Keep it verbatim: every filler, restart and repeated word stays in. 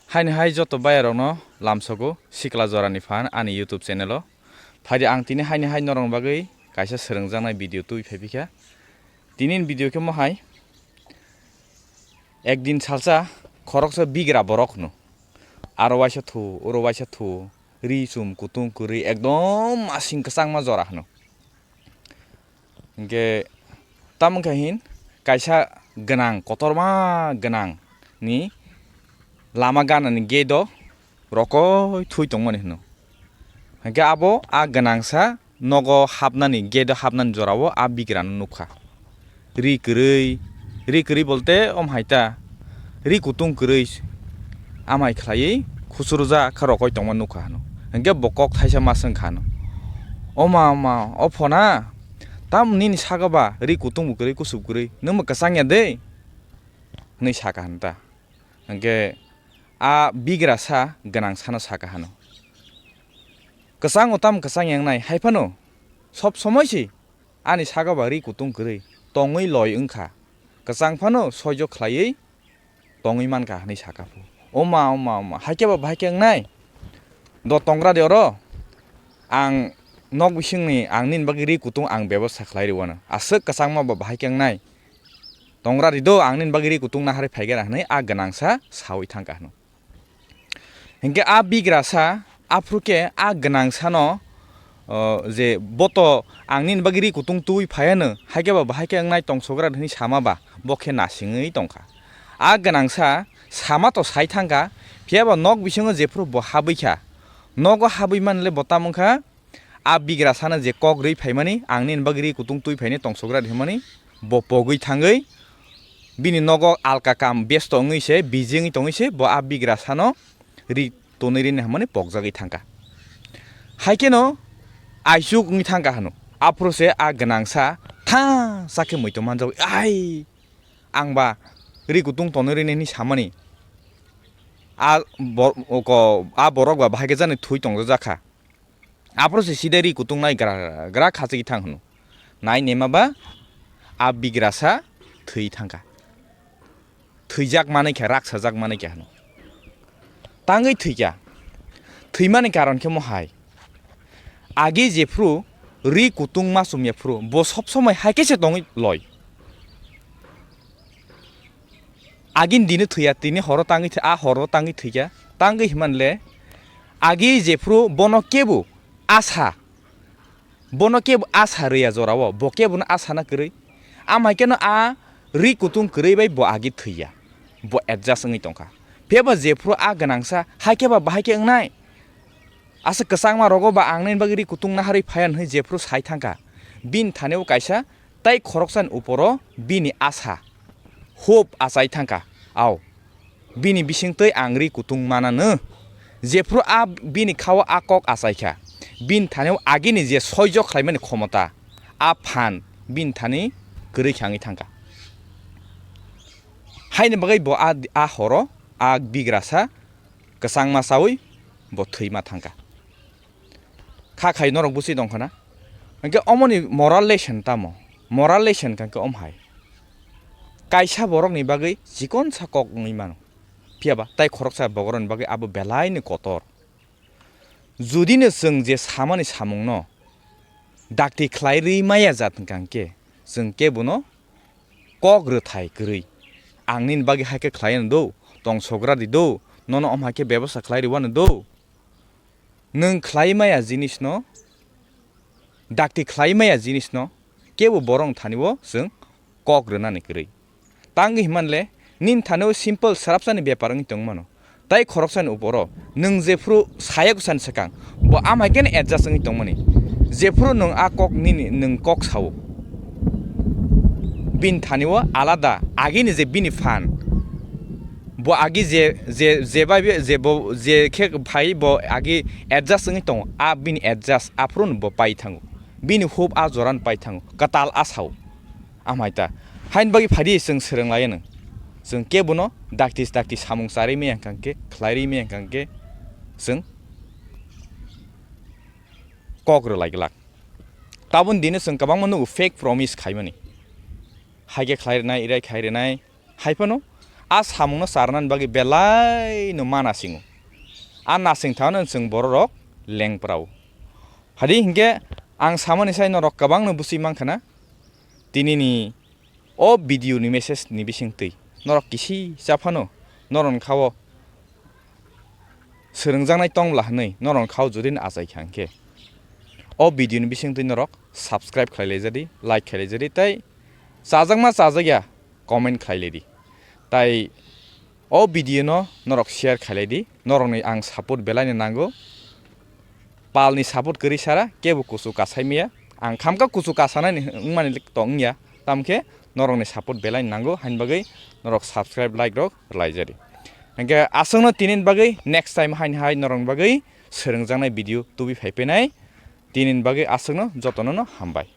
Haini hai joto bayarokno lamsogo sikla jorani phan ani YouTube channel o. Phaidi ang tini haini hai norokni bagwi kaisa swrwngjaknai video twi phai phikha. Tini ni video khe mohai, ekdin salsa khoroksa bigra borok hwno. Aro waisa thu, oro waisa thu, ri chum kutung kwrwi ekdom asing kwchangma jora hwno. Hinkhe tamo wngkha hin kaisa gwnang, kotorma gwnang ni lama ganani gate o rokoi thui tongmani hwno. Hinkhe abo a gwnangsa nogo hapnani, gate o hapnani jorao a bigrano nukha. Ri kwrwi, ri kwrwi bolte om hai ta, ri kutung kwrwi amai khlaiwi khusurjak kha rokoi tongma nukha hwno. Hinkhe bo kok thaisa ma swngkha hwno, "Oma, oma, o phona, tamo nini saka ba ri kutung bo kwrwi, kusub kwrwi, nwng bo kwchang ya de?" hwnwi saka hwn ta. Hinkhe a bigrasa gwnang sano saka hwno, "Kwchango tamo kwchang ya wngnai, hai phano sob somoi se ani saka ba ri kutung kwrwi tongwi loi wngkha, kwchang phano soijo khlaiwi tongwi mankha," hwnwi saka phu. "Oma, oma, oma, hai khe ba bahai khe wngnai? Do tongra de oro. Ang nok bisingni ang nini bagwi ri kutung ang bebosta khlai rwano. Aswk kwchangma ba bahai khe wngnai? Tongra di do, ang nini bagwi ri kutung naharwi phai gana," hwnwi a gwnangsa saui thangkha hwno. Hinkhe a bigrasa aphuru khe a gwnang sano, o, je, "Bo to ang nini bagwi ri kutung tubui phai ano, hai khe ba bahai khe wngnai tongsogra," hwnwi sama ba bo khe nasingwi tongkha. A gwnang sa sama to sai thangkha, phiya ba nok bisingo jephuru bo habwi kha, nogo habwi man le bo tamo wngkha, a bigra sano je kok rwi phaimani, ang nini bagwi ri kutung twi phaini tongsogra rw hwnmani, bo pogwi thangwi bini nogo alka kam besto wngwi se, busy wngwi tongwi se, bo a bigra sano ri tonwi rini hwnmani pokjagwi thangkha. Hai kheno aisuk wngwi thangkha hwno. Aphuru se a gwnangsa tha sa khe muitu manjagwi, "Ai, ang ba ri kutung tonwi rini," hwnwi samani. A bo-, ko-, a borok ba bahai khe jani thui tongjak kha. Aphuru se sida ri kutung nai gra gra khachigwi thang hwno. Nai nema ba a bigrasa thwi thangkha. Thwijak manwi kha, raksajak manwi kha hwno. Tangwi thwikha. Thwimani karon khe mohai. Agi jephru ri kutung ma chumya phru bo sob somoi hai khe se tongwi loi. Agini dino thwiya, tini horo tangwi thwi-, a horo tangwi thwikha. Tangwi himanle agi jephru bono kebo asa, bono kebo asa rwya jorao, bo kebono asa na kwrwi. Amhai kheno a ri kutung kwrwi bai bo agi thwiya, bo adjust wngwi tongkha. Phiyaba jephru a gwnangsa hai khe ba bahai khe wngnai. Asa kwchangma rogo ba ang nini bagwi ri kutung naharwi phaiya hwnwi jephru sai thangkha. Bini thani o kaisa tai khoroksani uporo bini asa, hope achai thangkha. Ao, bini bisingtwi ang ri kutung mananw. Jephru a bini khao a kok achaikha, bini thanio agini je soijo khlaimani khomota, a phan bini thani kwrwi khe wngwi thangkha. Haini bagwi bo a, a horo a bigrasa kwchangma chaui bo thwima thangkha. Kha khai norok busi tongkha na? Hwnkhe omoni moral lesson tamo? Moral lesson kha khe om hai. Kaisa borokni bagwi chikonsa kok wngwi mano. Phiyaba tai khoroksa borokni bagwi abo belaini kotor. Judino chwng je samani samungno dakti khlai rwi maya jat hwnkha hwnkhe, chwng kebono kok rwthai kwrwi. Ang nini bagwi hai khe khlai ano do, tongsogra di do, nono om hai khe bebosta khlai rwano do. Nwng khlai maya jinisno, dakti khlai maya jinisno kebo borok thani o chwng kok rwnani kwrwi. Tangwi hwnmanle nini thani o simple swrapsani bepar wngwi tongmano. Tai khoroksani uporo nwng jephru sayaksan swkang, bo amhai kheno adjust wngwi tongmani. Jephru nwng a kok nini nwng kok sao, bini thani o alada agini je bini phan, bo agi je, je, je bai je bo je khe phai bo agi adjust wngwi tongo, a bini adjust aphuru no bo pai thango, bini hope a jora no pai thango, kwtal a sao. Amhai ta. Haini bagwi phadi chwng swrwng lai anw. Chwng kebono dakti dakti samung charwi maya hwnkha khe, khlai rwi maya hwnkha khe, chwng kok rwlai glak. Tabun dino chwng kwbangma nugo fake promise khaimani. Hai khe khlai rwnai, irai khai rwnai. Hai phano A samungno charnani bagwi belaino ma nasingo. A nasing thano chwng bororok lengprao. Hadi hinkhe ang samani sai norok kwbangno bwswi mankha na. Tinini o video ni message ni bisingtwi norok kisi cha phano norokni khao swrwngjaknai tongla hwnwi norokni khao jodi no achai kha hinkhe o video ni bisingtwi norok subscribe khlai laijadi, like khlai laijadi, tei chajakma chajakya comment khlai laidi. Tai o video no norok share khlai laidi, norokni ang support belaino nango. Palni support kwrwi sara kebo kuchuk kasai maya. Ang khamkha kuchuk kasanani wngmani tong wngya, tamkhe norokni support belaino nango, haini bagwi norok subscribe, like rok rwlaijadi. Hinkhe aswkno tinini bagwi next time haini hai norokni bagwi swrwngjaknai video tubi phai phainai. Tinini bagwi aswkno jotono no hambai.